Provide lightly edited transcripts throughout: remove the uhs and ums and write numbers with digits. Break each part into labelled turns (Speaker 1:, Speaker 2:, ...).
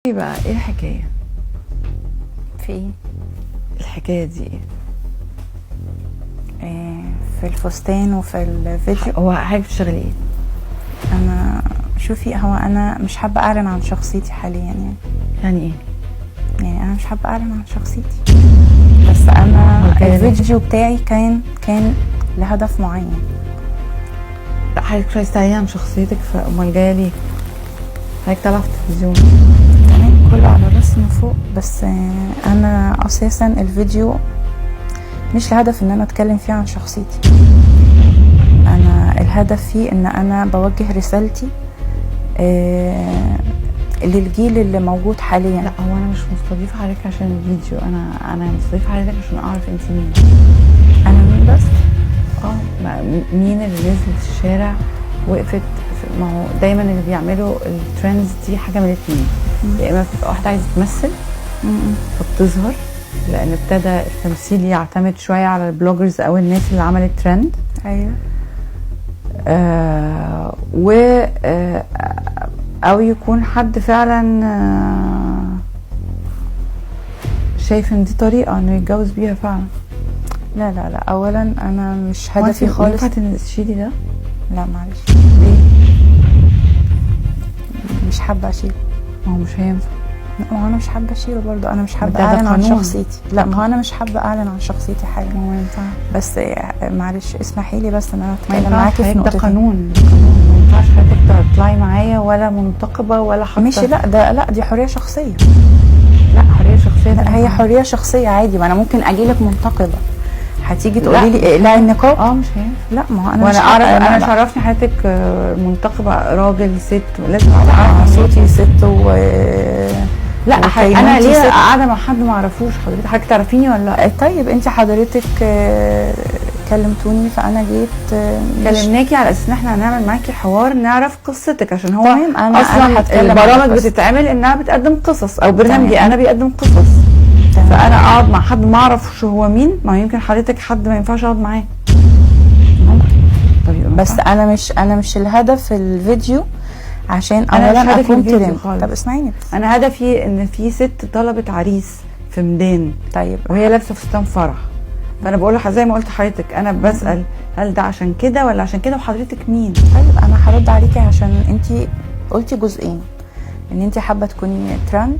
Speaker 1: ايه بقى ايه الحكاية؟
Speaker 2: في ايه؟
Speaker 1: الحكاية دي ايه؟
Speaker 2: إيه، في الفستان وفي الفيديو.
Speaker 1: هو حضرتك بتشتغلي ايه؟
Speaker 2: انا شوفي، هو انا مش حابة اعلن عن شخصيتي حاليا.
Speaker 1: يعني ايه؟
Speaker 2: يعني انا مش حابة اعلن عن شخصيتي، بس انا
Speaker 1: okay.
Speaker 2: الفيديو بتاعي كان لهدف معين.
Speaker 1: لا حضرتك مش عايزه تعلني عن شخصيتك، فامال جاية ليه؟ حضرتك طالعه في التلفزيون.
Speaker 2: تمام، كله على راسي من فوق، بس انا اساسا الفيديو مش لهدف ان انا اتكلم فيه عن شخصيتي. انا الهدف فيه ان انا بوجه رسالتي للجيل اللي موجود حاليا.
Speaker 1: لا هو انا مش مستضيفه حضرتك عشان الفيديو، انا مستضيفه حضرتك عشان اعرف انت مين.
Speaker 2: انا مين بس؟
Speaker 1: مين اللي نزلت الشارع وقفت؟ ما هو دايما اللي بيعملوا ال trends دي حاجة من الاتنين، يا اما بتبقى واحدة عايزه تمثل فبتظهر، لان ابتدى التمثيل يعتمد شوية على ال bloggers او الناس اللي عملت ترند.
Speaker 2: ايوه.
Speaker 1: و او يكون حد فعلا شايف ان دي طريقه انه يتجوز بيها فعلا.
Speaker 2: لا لا لا، اولا انا مش
Speaker 1: هو
Speaker 2: هدفي
Speaker 1: انت
Speaker 2: خالص.
Speaker 1: ينفع تشيلي ده؟
Speaker 2: لا معلش.
Speaker 1: ليه؟
Speaker 2: مش حابة اشيله.
Speaker 1: ما هو مش هينفع.
Speaker 2: ما هو انا مش حابة اشيله برضه، انا مش حابة
Speaker 1: ده
Speaker 2: اعلن عن
Speaker 1: قانون.
Speaker 2: شخصيتي. لا ما هو انا مش حابة اعلن عن شخصيتي حاليا.
Speaker 1: ما هو ينفع.
Speaker 2: بس معلش اسمحي لي بس ان انا
Speaker 1: ما
Speaker 2: اتكلم
Speaker 1: ينفعش
Speaker 2: معاكي في
Speaker 1: حضرتك، ده
Speaker 2: نقطتين.
Speaker 1: قانون، ده قانون. ما ينفعش حضرتك تطلعي معايا ولا منتقبه ولا حاطه.
Speaker 2: ماشي. لا ده لا، دي حرية شخصية.
Speaker 1: لا حرية شخصية.
Speaker 2: لا هي حرية شخصية عادي، ما انا ممكن اجي لك منتقبه هتيجي
Speaker 1: لا.
Speaker 2: تقولي لي اقلعي النقاب.
Speaker 1: مش هينفع.
Speaker 2: لا ما هو انا مش
Speaker 1: وانا اعرف،
Speaker 2: حابة-
Speaker 1: انا
Speaker 2: لا.
Speaker 1: شرفني حضرتك منتقبه، راجل ست، لازم اعرف.
Speaker 2: صوتي ست و
Speaker 1: لا انا
Speaker 2: وكيمونتي
Speaker 1: ليه
Speaker 2: ست.
Speaker 1: قاعدة مع حد ما اعرفوش؟ حضرتك تعرفيني ولا لا؟
Speaker 2: طيب انت حضرتك كلمتوني فانا جيت
Speaker 1: كلمناكي على اساس ان احنا هنعمل معاكي حوار نعرف قصتك، عشان هو
Speaker 2: تمام، أنا
Speaker 1: اصلا
Speaker 2: هتكلم عن
Speaker 1: البرامج
Speaker 2: القصة.
Speaker 1: بتتعمل انها بتقدم قصص، او برنامجي
Speaker 2: تمام.
Speaker 1: انا بيقدم قصص.
Speaker 2: تمام.
Speaker 1: فانا اقعد مع حد ما اعرفش هو مين؟ ما يمكن حضرتك حد ما ينفعش اقعد معاه.
Speaker 2: ممكن.
Speaker 1: طيب
Speaker 2: بس انا مش الهدف الفيديو عشان
Speaker 1: أنا مش
Speaker 2: اولا
Speaker 1: هدفي
Speaker 2: اكون
Speaker 1: الفيديو
Speaker 2: ترند.
Speaker 1: خالص.
Speaker 2: طب اسمعيني بس.
Speaker 1: انا هدفي ان في ست طلبت عريس في ميدان.
Speaker 2: طيب
Speaker 1: وهي لابسه فستان فرح، فانا بقول لها زي ما قلت لحضرتك، انا بسال هل ده عشان كده ولا عشان كده، وحضرتك مين؟
Speaker 2: طيب انا هرد عليكي عشان انت قلتي جزئين، ان انت حابة تكوني ترند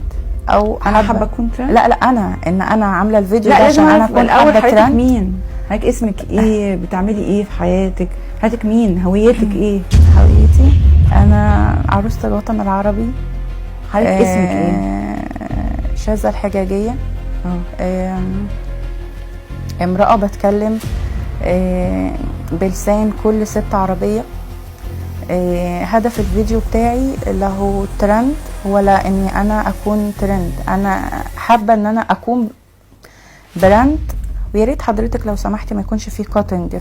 Speaker 2: او
Speaker 1: انا حابة اكون ترند؟
Speaker 2: لا لا، انا ان انا عامله الفيديو
Speaker 1: لا
Speaker 2: ده
Speaker 1: لازم
Speaker 2: عشان انا
Speaker 1: اعرف
Speaker 2: اكون
Speaker 1: الاول
Speaker 2: حابة
Speaker 1: حضرتك
Speaker 2: ترند.
Speaker 1: مين؟ حضرتك اسمك ايه؟ بتعملي ايه في حياتك؟ حضرتك مين؟ هويتك ايه؟
Speaker 2: هويتي انا عروسه الوطن العربي.
Speaker 1: حضرتك اسمك ايه؟
Speaker 2: شاذة الحجاجيه. امرأة بتكلم بلسان كل ست عربية. هدف الفيديو بتاعي لا هو ترند ولا اني انا اكون ترند، انا حابة ان انا اكون brand. ويا ريت حضرتك لو سمحتي ما يكونش في cutting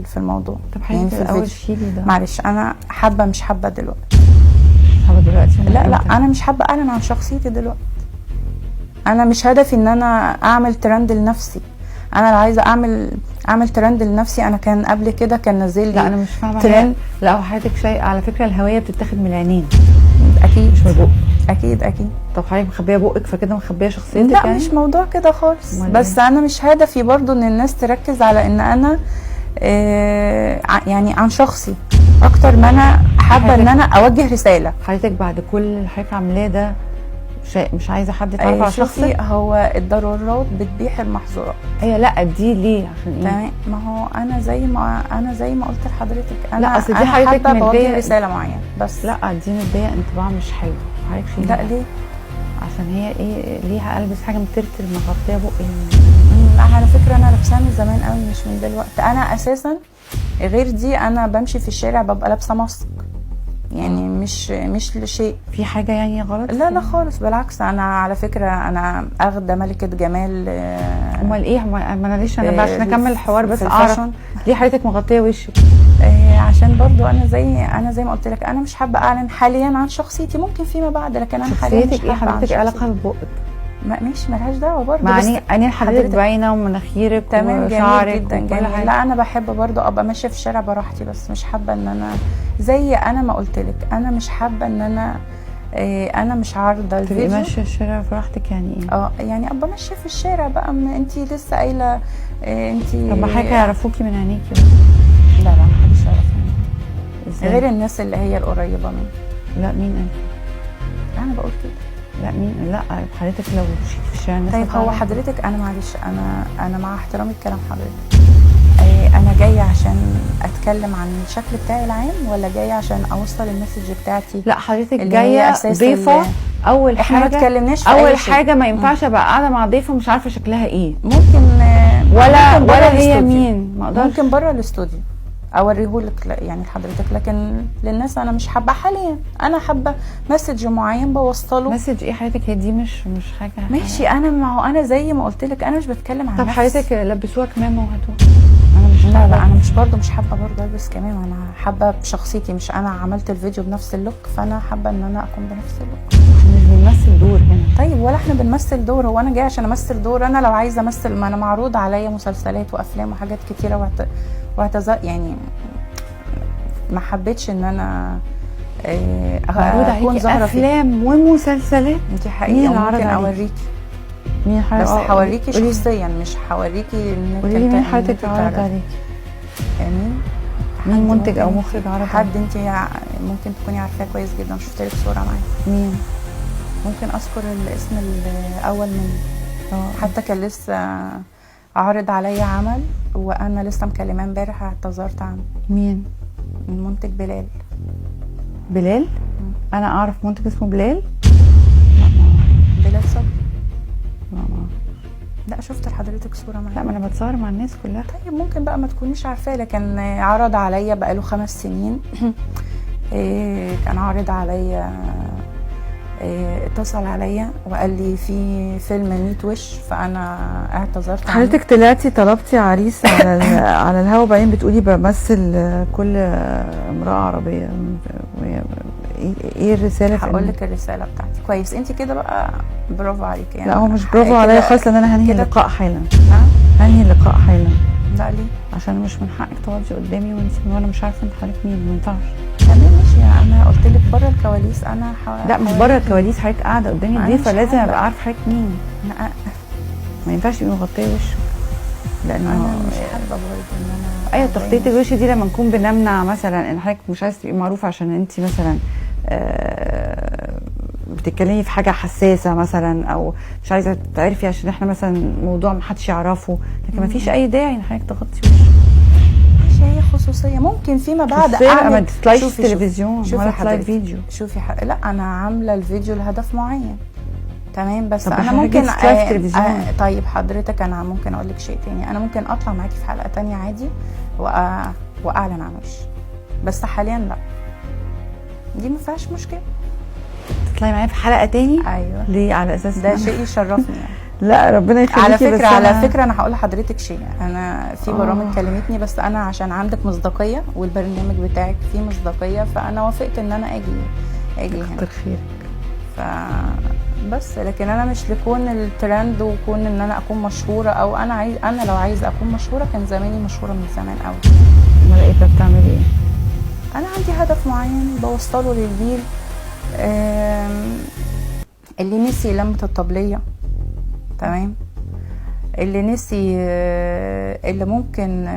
Speaker 2: في الموضوع.
Speaker 1: طب
Speaker 2: يعني
Speaker 1: حضرتك
Speaker 2: في
Speaker 1: الاول
Speaker 2: الفيديو.
Speaker 1: شيلي ده.
Speaker 2: معلش انا حابة مش حابة دلوقتي.
Speaker 1: حابة دلوقتي؟
Speaker 2: لا لا، انا مش حابة اعلن عن شخصيتي دلوقتي. انا مش هدفي ان انا اعمل ترند لنفسي. انا لو عايزه اعمل ترند لنفسي، انا كان قبل كده كان نازل لي
Speaker 1: لا انا مش فاهمه
Speaker 2: ترند.
Speaker 1: لا هو حضرتك شيء على فكرة الهوية بتتاخد من العينين
Speaker 2: اكيد
Speaker 1: مش من البق.
Speaker 2: اكيد اكيد.
Speaker 1: طب حضرتك مخبيه بقك فكده مخبيه شخصيتك؟
Speaker 2: لا
Speaker 1: يعني؟
Speaker 2: مش موضوع كده خالص،
Speaker 1: أمال
Speaker 2: بس انا مش هدفي برضو ان الناس تركز على ان انا يعني عن شخصي اكتر ما انا حابة ان انا اوجه رسالة.
Speaker 1: حضرتك بعد كل اللي حضرتك عاملاه ده مش عايزه حد يتعرف على
Speaker 2: شوفي،
Speaker 1: شخصك؟
Speaker 2: هو الضرورات بتبيح المحظورات.
Speaker 1: هي لا دي ليه؟ عشان ايه؟
Speaker 2: تمام، ما هو انا زي ما قلت لحضرتك، انا
Speaker 1: لا، أصل دي
Speaker 2: انا
Speaker 1: حضرتك
Speaker 2: حابة بوجه
Speaker 1: مدية-
Speaker 2: رسالة معينة بس.
Speaker 1: لا دي مديه انطباع مش حلو. حضرتك شيلي
Speaker 2: لا
Speaker 1: ده.
Speaker 2: ليه؟
Speaker 1: عشان هي ايه؟ ليه البس حاجة مترتر مغطيه بقي يعني؟
Speaker 2: لا على فكرة انا لابساها من زمان قوي مش من دلوقتي. انا اساسا غير دي انا بمشي في الشارع ببقى لابسه mask، يعني مش لشيء.
Speaker 1: في حاجة يعني غلط؟
Speaker 2: لا لا خالص، بالعكس. انا على فكرة انا اخده ملكه جمال.
Speaker 1: امال ايه؟ ما انا ليش انا بقى عشان اكمل الحوار بس
Speaker 2: في
Speaker 1: اعرف
Speaker 2: ال fashion.
Speaker 1: ليه حضرتك مغطيه وشك؟
Speaker 2: عشان برضو انا زي ما قلت لك، انا مش حابة اعلن حاليا عن شخصيتي، ممكن فيما بعد، لكن انا حاليا مش
Speaker 1: شخصيتك ايه
Speaker 2: حابة عن
Speaker 1: حضرتك؟ ايه علاقة
Speaker 2: شخصيتي.
Speaker 1: ببقك؟
Speaker 2: ماشي، ملهاش دعوه برضو.
Speaker 1: مع
Speaker 2: بس
Speaker 1: عينين حضرتك
Speaker 2: حضرتك
Speaker 1: باينة ومناخيرك
Speaker 2: تمام، جميل
Speaker 1: وشعرك
Speaker 2: جدا
Speaker 1: وكل
Speaker 2: جميل.
Speaker 1: حاجة.
Speaker 2: لا انا بحب برضو ابقى ماشية في الشارع براحتي، بس مش حابة ان انا زي انا ما قلت لك، انا مش حابة ان انا انا مش عارضه
Speaker 1: تبقي
Speaker 2: الفيديو.
Speaker 1: ماشية الشارع في راحتك يعني ايه؟
Speaker 2: يعني ابقى ماشية في الشارع بقى، ما انت لسه قايله انت.
Speaker 1: طب ما حضرتك هيعرفوكي من عينيكي.
Speaker 2: لا لا، محدش يعرفني
Speaker 1: ازاي؟
Speaker 2: غير الناس اللي هي القريبة مني.
Speaker 1: لا مين قال؟
Speaker 2: انا بقول كده.
Speaker 1: لا مين؟ لا حضرتك لو مشيتي في الشارع الناس
Speaker 2: طيب هو
Speaker 1: هتعرف.
Speaker 2: حضرتك، انا معلش، انا مع احترامي لكلام حضرتك، انا جاية عشان اتكلم عن الشكل بتاعي العام ولا جاية عشان اوصل ال message بتاعتي؟
Speaker 1: لا حضرتك
Speaker 2: اللي هي
Speaker 1: جاية
Speaker 2: أساس
Speaker 1: ضيفه. اول
Speaker 2: احنا ما
Speaker 1: حاجة،
Speaker 2: اتكلمناش في أي
Speaker 1: اول
Speaker 2: شيء.
Speaker 1: حاجة ما ينفعش ابقى قاعدة مع ضيفه مش عارفه شكلها ايه
Speaker 2: ممكن
Speaker 1: ولا
Speaker 2: ممكن بره
Speaker 1: ولا هي
Speaker 2: الاستوديو.
Speaker 1: مين، ما اقدرش.
Speaker 2: ممكن بره الاستوديو اوريهولك يعني لحضرتك، لكن للناس انا مش حابة حاليا. انا حابة message معين بوصله.
Speaker 1: message ايه حضرتك؟ هي دي مش حاجة.
Speaker 2: ماشي، انا ما هو انا زي ما قلت لك انا مش بتكلم عن
Speaker 1: طب
Speaker 2: نفسي.
Speaker 1: حضرتك لبسوها كمامه وهاتوها. انا مش
Speaker 2: لا لا، انا مش برضو مش حابة برضو البس كمان، انا حابة بشخصيتي، مش انا عملت الفيديو بنفس ال look، فانا حابة ان انا اكون بنفس ال look.
Speaker 1: مش بنمثل دور هنا.
Speaker 2: طيب ولا احنا بنمثل دور؟ هو انا جاية عشان امثل دور؟ انا لو عايزه امثل، ما انا معروض عليا مسلسلات وافلام وحاجات كتيرة واعتذر يعني، ما حبيتش ان انا
Speaker 1: معروض
Speaker 2: اكون
Speaker 1: عليكي
Speaker 2: ظاهره فيه.
Speaker 1: افلام ومسلسلات.
Speaker 2: دي
Speaker 1: مين
Speaker 2: حقيقة،
Speaker 1: اللي عرض
Speaker 2: ممكن
Speaker 1: عليكي؟
Speaker 2: اوريكي،
Speaker 1: مين حضرتك؟
Speaker 2: بس هوريكي
Speaker 1: قولي-
Speaker 2: شخصيا، مش هوريكي انك
Speaker 1: قولي لي مين
Speaker 2: إنك
Speaker 1: حضرتك عرض
Speaker 2: تعرفي.
Speaker 1: عليكي؟
Speaker 2: مين؟
Speaker 1: مين
Speaker 2: حد
Speaker 1: منتج او
Speaker 2: ممكن-
Speaker 1: مخرج عرض
Speaker 2: حد انت ممكن تكوني عارفاه كويس جدا، شفت لك صوره معاه.
Speaker 1: مين؟
Speaker 2: ممكن اذكر الاسم الاول منه. حتى كان لسه عارض عليا عمل وانا لسه مكلماه امبارح، اعتذرت عنه.
Speaker 1: مين؟
Speaker 2: المنتج بلال.
Speaker 1: بلال؟ انا اعرف منتج اسمه بلال؟
Speaker 2: بلال صبري.
Speaker 1: لا ما
Speaker 2: لا شفت لحضرتك صوره معاه.
Speaker 1: لا، ما انا بتصور مع الناس كلها.
Speaker 2: طيب ممكن بقى ما تكونيش عارفاه، لكن عرض عليا بقاله 5 سنين. كان عارض عليا، اتصل عليا وقال لي في فيلم 100 وش، فانا اعتذرت عنه.
Speaker 3: حضرتك طلعتي طلبتي عريس على على الهوا، وبعدين بتقولي بمثل كل امرأة عربية. ايه الرسالة؟
Speaker 2: هقول لك الرسالة بتاعتي كويس. انت كده بقى برافو عليكي يعني.
Speaker 3: لا هو مش برافو عليا خالص، لان انا هنهي اللقاء حالا. هنهي اللقاء حالا.
Speaker 2: لا ليه؟
Speaker 1: عشان مش من حقك تقعدي قدامي وانت وانا مش عارفه انت حضرتك مين، ما ينفعش.
Speaker 2: تمام ماشي، انا قلت لك بره الكواليس. انا
Speaker 1: لا مش بره الكواليس، حضرتك قاعدة قدامي ضيفه، لازم ابقى عارفه حضرتك مين. ما ينفعش تبقي مغطيه وشك، لان
Speaker 2: انا مش حابة برضه ان انا
Speaker 1: ايوه تغطيه الوش دي لما نكون بنمنع مثلا ان حضرتك مش عايزه تبقي معروفة عشان انت مثلا بتتكلمي في حاجة حساسة مثلا، او مش عايزه تعرفي عشان احنا مثلا موضوع ما حدش يعرفه، لكن ما فيش اي داعي ان حضرتك تغطي وشك.
Speaker 2: ماشي، هي خصوصية ممكن فيما بعد
Speaker 1: اعمل. ما تطلعيش التلفزيون ولا تطلعي فيديو.
Speaker 2: شوفي لا انا عامله الفيديو لهدف معين، تمام، بس
Speaker 1: طب
Speaker 2: انا ممكن طيب حضرتك انا ممكن اقول لك شيء تاني، انا ممكن اطلع معاكي في حلقة تانية عادي واعلن عن وشي، بس حاليا لا، دي ما فيهاش مشكلة.
Speaker 1: تطلعي معايا في حلقة تاني؟
Speaker 2: ايوه.
Speaker 1: ليه؟ على اساس
Speaker 2: ده شيء يشرفني يعني.
Speaker 3: لا ربنا يخليكي.
Speaker 2: على فكرة، على فكرة انا هقول لحضرتك شيء، انا في برامج كلمتني، بس انا عشان عندك مصداقية والبرنامج بتاعك فيه مصداقية، فانا وافقت ان انا اجي هنا.
Speaker 3: كتر خيرك.
Speaker 2: بس لكن انا مش لكون الترند وكون ان انا اكون مشهورة، او انا عايز، انا لو عايزه اكون مشهورة كان زماني مشهورة من زمان قوي.
Speaker 1: امال ايه بتعملي ايه؟
Speaker 2: انا عندي هدف معين بوصله للجيل اللي نسي لمة الطبلية، تمام، اللي نسي، اللي ممكن،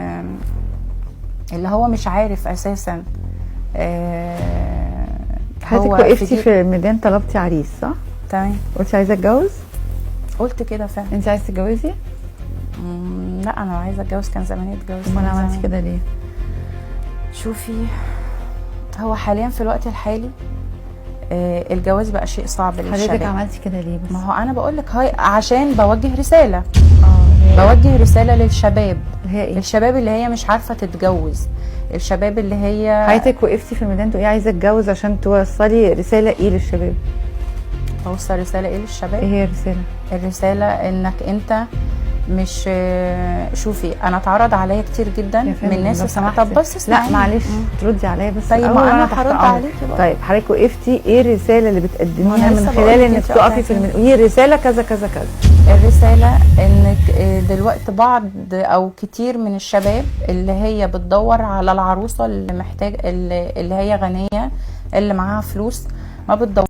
Speaker 2: اللي هو مش عارف اساسا.
Speaker 3: حضرتك وقفتي في الميدان طلبتي عريس، صح؟
Speaker 2: تمام.
Speaker 3: قلتي عايزه اتجوز؟
Speaker 2: قلت كده فعلا.
Speaker 1: انت عايزه تتجوزي؟
Speaker 2: لا انا عايزه اتجوز كان زماني اتجوزت.
Speaker 1: امال عملتي كده ليه؟
Speaker 2: شوفي، هو حاليا في الوقت الحالي الجواز بقى شيء صعب للشباب.
Speaker 1: حضرتك عملتي كده ليه بس؟
Speaker 2: ما هو انا بقول لك هاي عشان بوجه رسالة. بوجه رسالة للشباب.
Speaker 1: هي ايه؟
Speaker 2: الشباب اللي هي مش عارفه تتجوز، الشباب اللي هي.
Speaker 1: حضرتك وقفتي في الميدان تقولي عايزه اتجوز عشان توصلي رسالة ايه للشباب؟
Speaker 2: بوصل رسالة ايه للشباب؟
Speaker 1: ايه هي الرسالة؟
Speaker 2: الرسالة انك انت مش، شوفي انا اتعرض عليا كتير جدا من ناس. طب بس
Speaker 1: اسمعي. لا معلش تردي عليا بس.
Speaker 2: طيب ما انا هرد عليكي بقى.
Speaker 1: طيب حضرتك وقفتي، ايه الرسالة اللي بتقدميها من خلال انك تقفي في ايه الرسالة؟ كذا كذا كذا.
Speaker 2: الرسالة انك دلوقتي بعض او كتير من الشباب اللي هي بتدور على العروسة اللي محتاج، اللي هي غنية، اللي معاها فلوس، ما بتدور